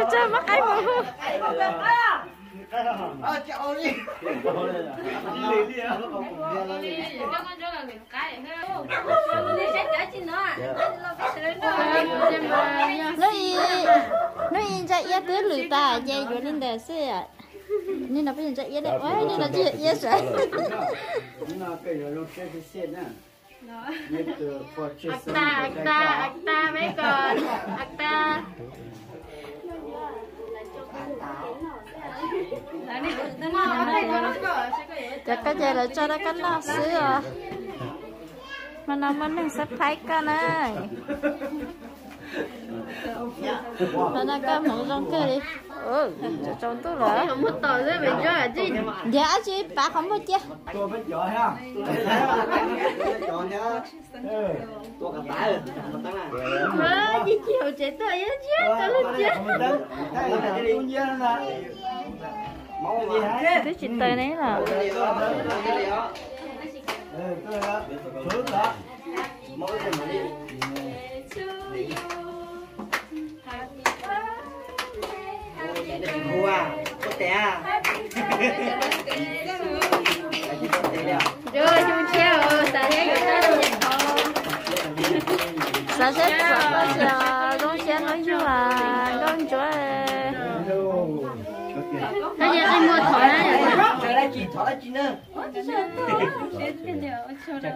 Tsa mab qaib mus. Hnub i, hnub i ntsa iab twb lwm tas ces yuav li ntawd xwb. Nim no peb yuav ntsa iab ne, nim no tsis yog iab sav. Ata, ata, ata, peb ko, ata. Cov koj ces lawv tso rau koj noj xwb os. Hmo no muaj neeg surprise koj na. Hmo no koj hmoov zoo kawg li. Tsaus ntuj lawm. Ntiav dab tsi pav qhov muag cia. Cia cia hauv tsev tuaj, cia cia tau lub cia. Twb tsis tawm ne los. Xav seb xav koj tias zoo siab hnub yug nkauj ntsuab. Koj yeej qi muag thov na.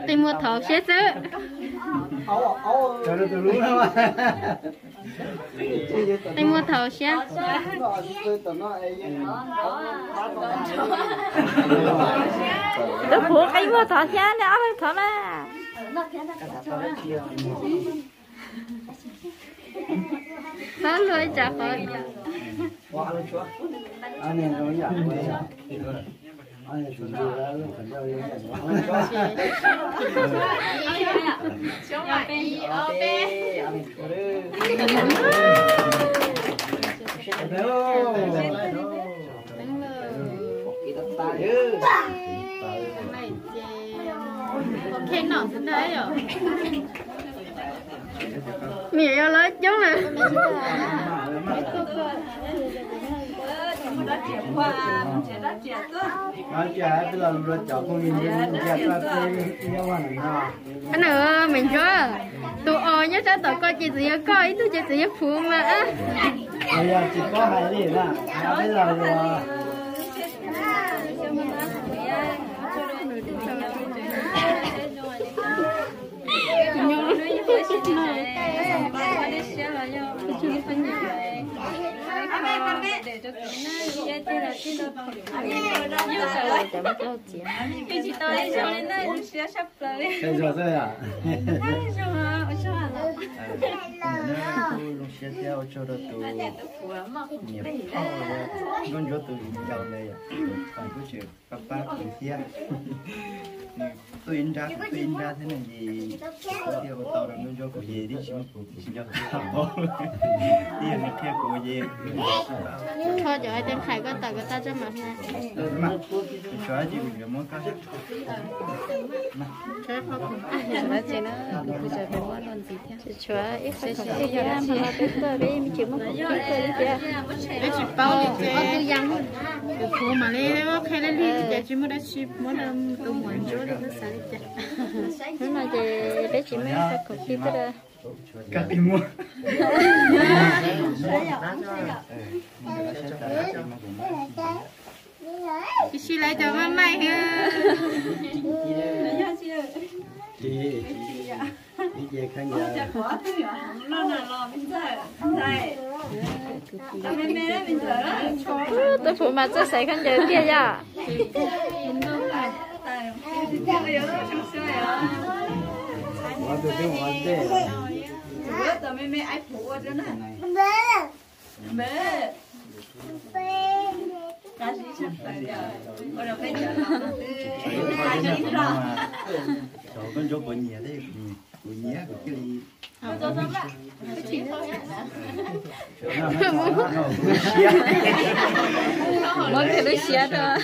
Qi muag thov siab xwb. Qi muag thov siab. Tus puv qi muag thov siab ne, ob leeg thov na. Txhob luag ib tsam qhov. Niam yog lawv coob na. Nws me ntsuab, tus os nyob sab tom koj ces txawm yog koj, ib tug ces txawm yog puv mas. Zoo siab thiab ua tsaug rau tus niam phauj, nkauj ntsuab tus viv ncaus ntawd yom, kuj tseem pab pab kuv thiab. Nws tuaj ib nrab, kuv tuaj ib nrab thiab no ces thiaj ua tau rau nkauj ntsuab kuv ces twb tsis muaj kuv tsis nco qab paub. Twb yog nws qhia kuv ces. Kho cov hais tias qhais koj tawm koj tab tsob mas na. Tsis tshuav dab tsi, kuv yuav muab koj. Tsis tshuav ib qho khawv kib thiab, hmo no peb tuaj peb yeej tsis muaj khawv kib kawg li thiab. Peb tsis paub li ces ob tug yas, tus puv mam li qhia li lig li ces tsis muaj dab tsi muab rau tus muam ntsuab li, xav li cas. Hnub no ces peb tsis muaj ib qho khawv kib thiab. Tsis si lawv cov maj maim. Tus puv mas txawj xaiv khaub ncaws tiag yom. Koj ntsuab kuv nyiam thiab, kuv nyiam kuv thiaj li. Muab kiag lub siab rau.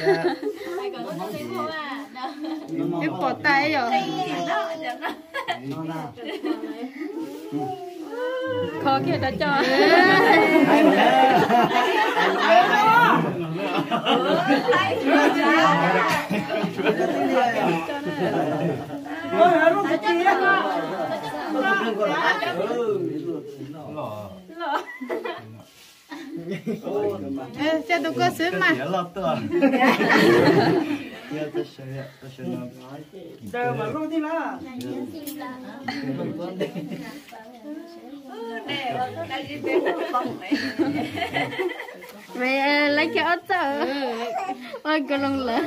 Twb pom tas yom. Kho kiag rau coj. Coj tus koj xwb mas. Maiv, lawv kiag ob txawj ua kua loo lawm.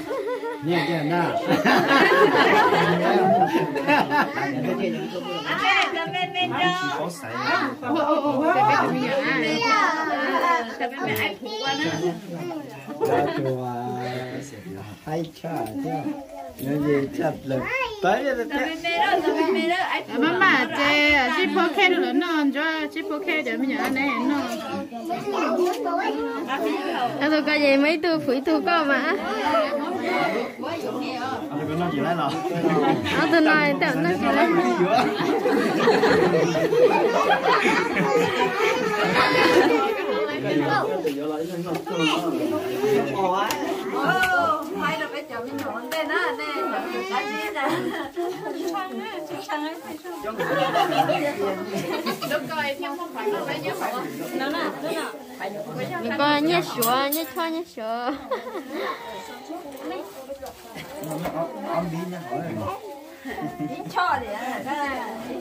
Haib tshaj thiab, nyob ze tshaj plaws. Maj mam ces sib pab khej rau lawv noj, Ntsuab, sib pab khej cov me nyuam ne noj. Ob tug koj ces muaj ib tug Fuv ib tug koj mas. Ob tug no tej zaum noj tsis laib. Nws ko nyiaj suav, nyiaj choj nyiaj suav.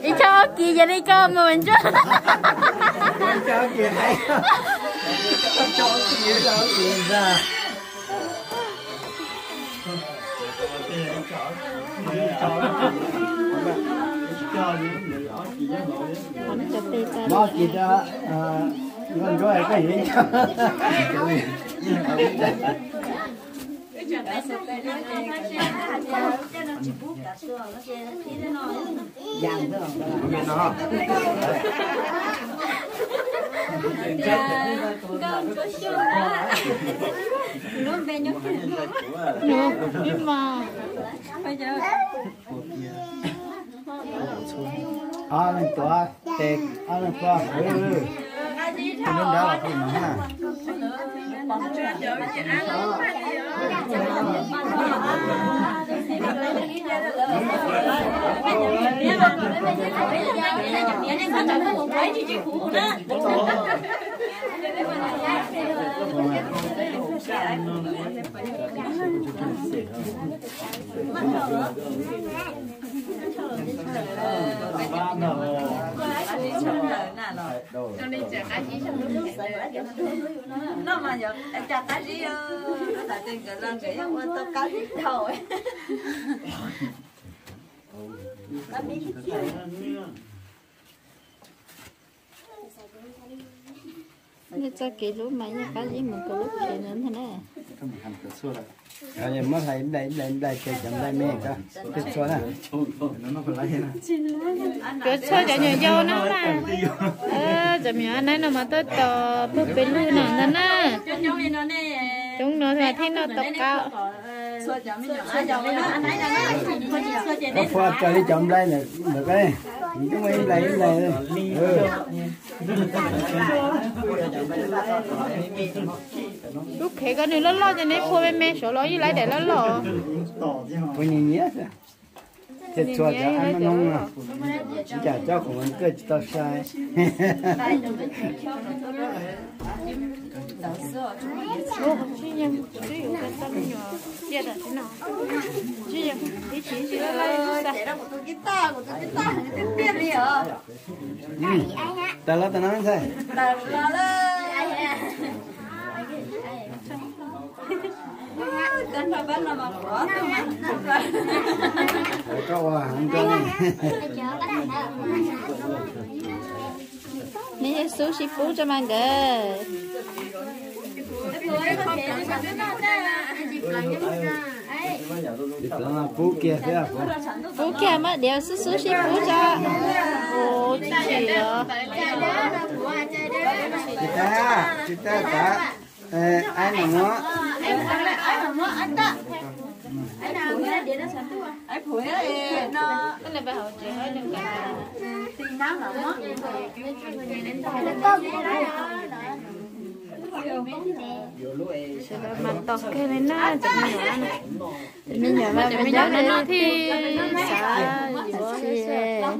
Ib choj ob kis ces li ko mus Ntsuab. Mob kis rau, Ntsuab koj yuav ib co. Ob leeg tuav tes, ob leeg tuav hauv. Lub nrab los pum no na. No mas yog cas qab zib, no tas tes nkawd los nkawd yeej ua tau qab zib dhau. Nej txoj kev hlub mas yeej qab zib mus rau lub kev ntawd ntag na. Muab hlais nplai nplai nplai ces cov nplai me ko, tej txhua na. Cov txhua cov nyuam yau no mas. Cov me nyuam naib no mas tuaj tos pug pes lug no ntag na. Coob no thiaj noj tau qab. Koj phua raws li cov nplai ntawm ko, nws twb muaj ib nplai ib nplai. Lub khev ko nws loj loj ces neb phua me me saud los yeej laib daim loj loj. Phua nyias nyias xwb. Thiaj txhua cov ab noob no, ib tsam cob khoom kawg tsis tau sai. Tawm los tawm no ntxhais. Koj ua heev koj ne. Neb xub sib pub tso mas nkawd. Pub kiag thiab. Pub kiag mas diav xub xub sib pub tso. Ua tsis os. Tsis tag, tsis tag, tag. Aib no muab. Sawv daws mas tos kiag li na, cov me nyuam, cov me nyuam mas nyob no thiaj xav yuav.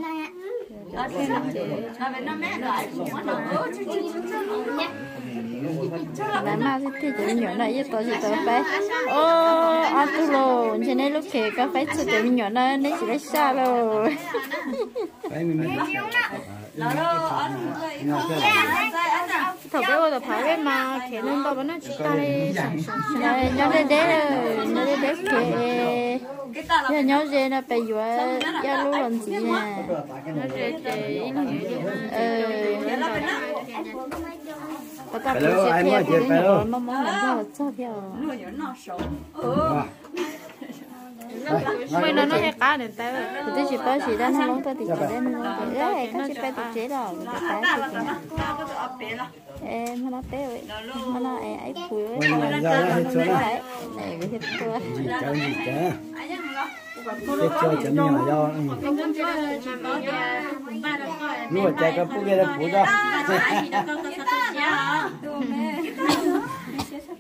Lawv maj thiab, cov me nyuam no yeej tos tsis tau peb. Ob tug los ntshe neb lub khev koj faib txhua cov me nyuam no neb tsis laj saj lauj. Thaum peb ua tom phav peb mas khev ntau ntau mas noj tsis tag li. Nyob deb deb, nyob deb deb khev. Yog nyob ze no pes yuav ib lub los ntxiv na. Pas tas kuv tsis qhia kuv twb nyuam qhuav mob mob los nrog txog thiab os. Muaj no noj thiaj qab nws tau. Kuv twb tsis paub tsis dab neeg loob tuaj tim tsev, dab neeg loob tias koj tsis pais tim tsev los kuv tias pais tim tsev. Hmo no peb, hmo no ib phuv, kuv thiaj tuaj.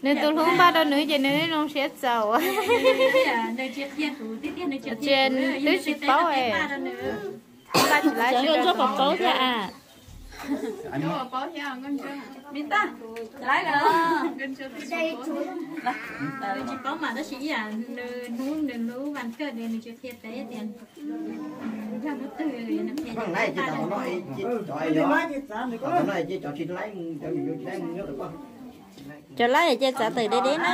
Nws tus hlub npaj rau nws ces nws zoo siab txaus. Ces twb tsis paub, npaj tsis laib, tsis paub thiab. Tsis paub mas tab sis ib yam nws hnub nws lub vas kawg nws tsis qhia peb tias yog hnub twg. Cov laib ces txav tawm deb deb na.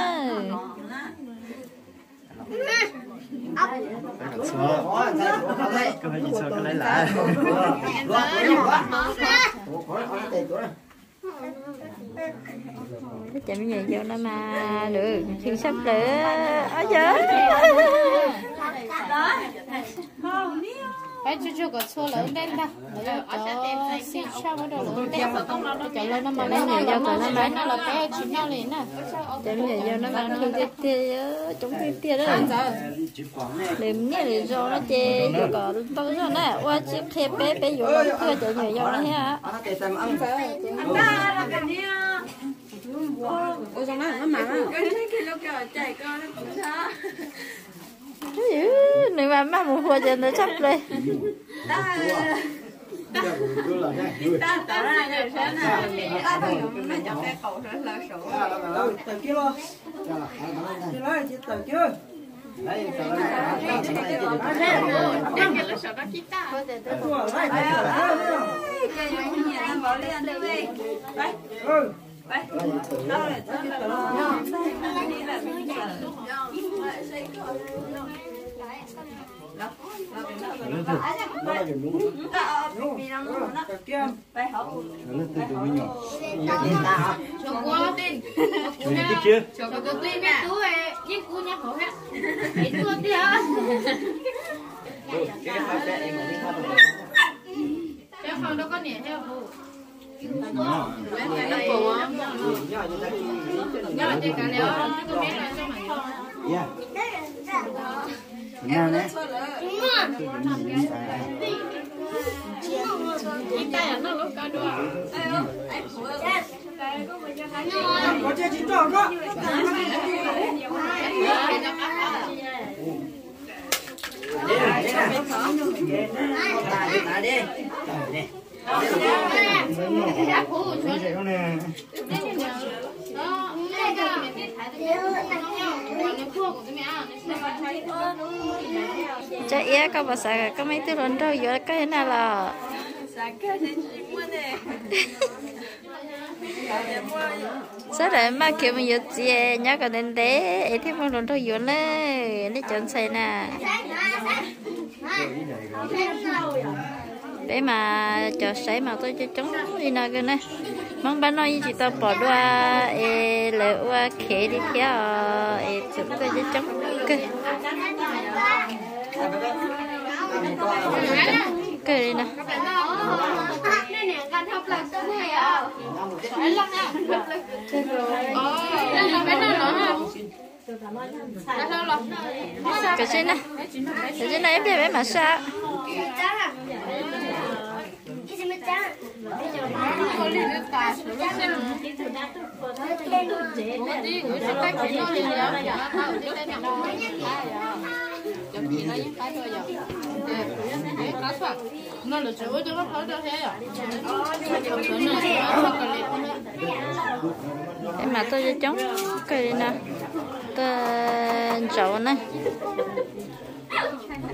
Cov me nyuam yaus no mas lawv kheev tshaj plaws. Ob yawg, peb tsuag tsuag kom txhua lawv ntej ntag, lawv yog cov xi tshaj muab rau lawv ntej. Cov laus no mas lawv nyuam yaus kom no mas no los peb tsis noj li na. Cov me nyuam yaus no mas kheev tiag tiag, coob tiag tiag. Lwm niaj lwm zaus no ces yuav kom ntau zog na, ua tsis qhia peb, peb yuav los tuag cov nyuam yaus no thiab. Nws mas maj mus hua cov ntawd tshaj plaws. Tsob Iab, koj puas xav kom koj muaj ib tug hluas nraug yuav koj thiab na los? Sawv daws maj khiav mus yuav txiv nyob kom ntev ntev es thiaj muaj hluas nraug yuav na. Nej cov ntxhais na, peb mas cov saib mas tuaj coob coob li no kawg na. Hmoob npab noj yeej tsis tau pom dua es lawv ua khev li thiab os, es txawm tuaj coob coob kawg, coob kawg li no. Kawm tsev na, kawm tsev na ib pliag peb mam saj. Peb mam tuaj coob coob kawg li na, tuaj ntsaum na.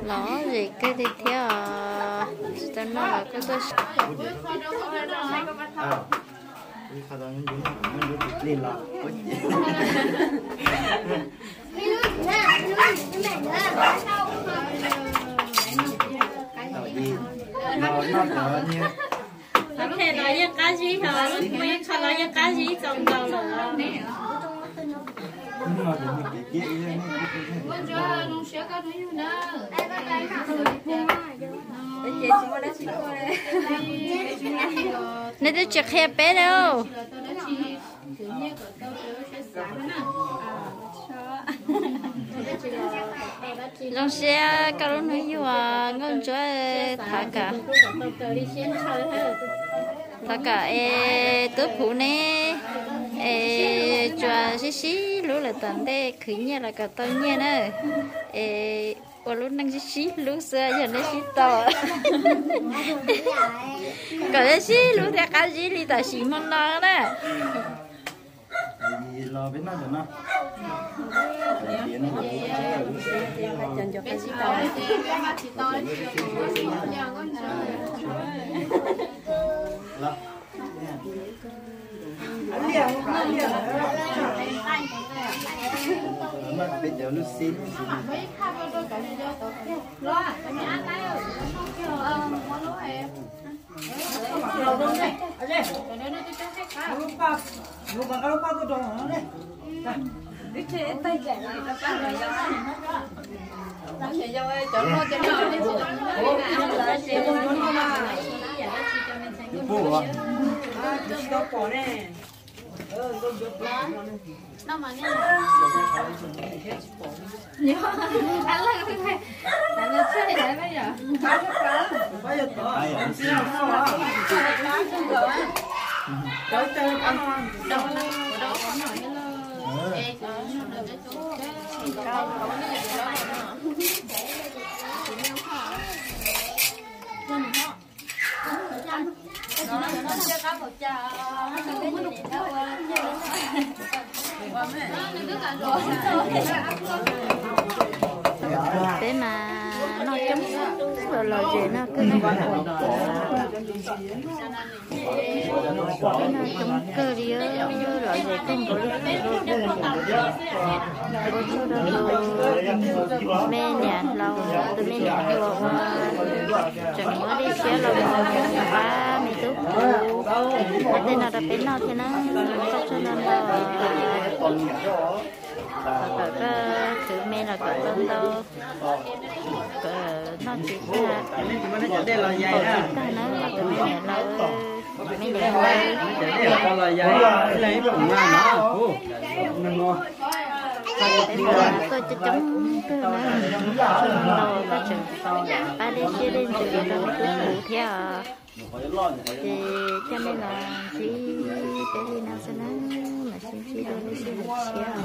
Lom zem kawg li thiab os, tsis tau noj los kuj tuaj. Lub phem los yeej qab zib, ho lub qhuav los yeej qab zib txaus ntau lawm. Nej twb tsis qhia peb li. Zoo siab koj lub hnub yug Nkauj Ntsuab, thov kom, thov kom es tub puv ne es tsuas sib sib hlub lawm tom ntej, khwv nyiaj los kom tau nyiaj na, es ua lub neej sib sib hlub xwb yog nej sib tau. Kom nej sib hlub thiab qab zib li tam sim hmo no na. Peb mas noj coob los los zem noj kawg. Noj coob kawg li, los zem kawg nkaus li. Ua tsaug rau tus me niam hluas, tus me niam hluas uas tseem muab dej siab los mus pab me tub puv tej no rau peb noj thiab na. Ua tsaug ntau ntau. Kom koj khwv me los kom tau ntau, kom noj tsis tag, npaum tsis tag na, tus me niam laus, tus me niam laus. Peb mas tuaj coob coob kawg na, ntau koj tseem pab dej siab dej ntsws rau me tub puv thiab os. Ces coj nej los ntsib peb li no xwb na, mam sib ntsib dua lub sij hawm tshiab.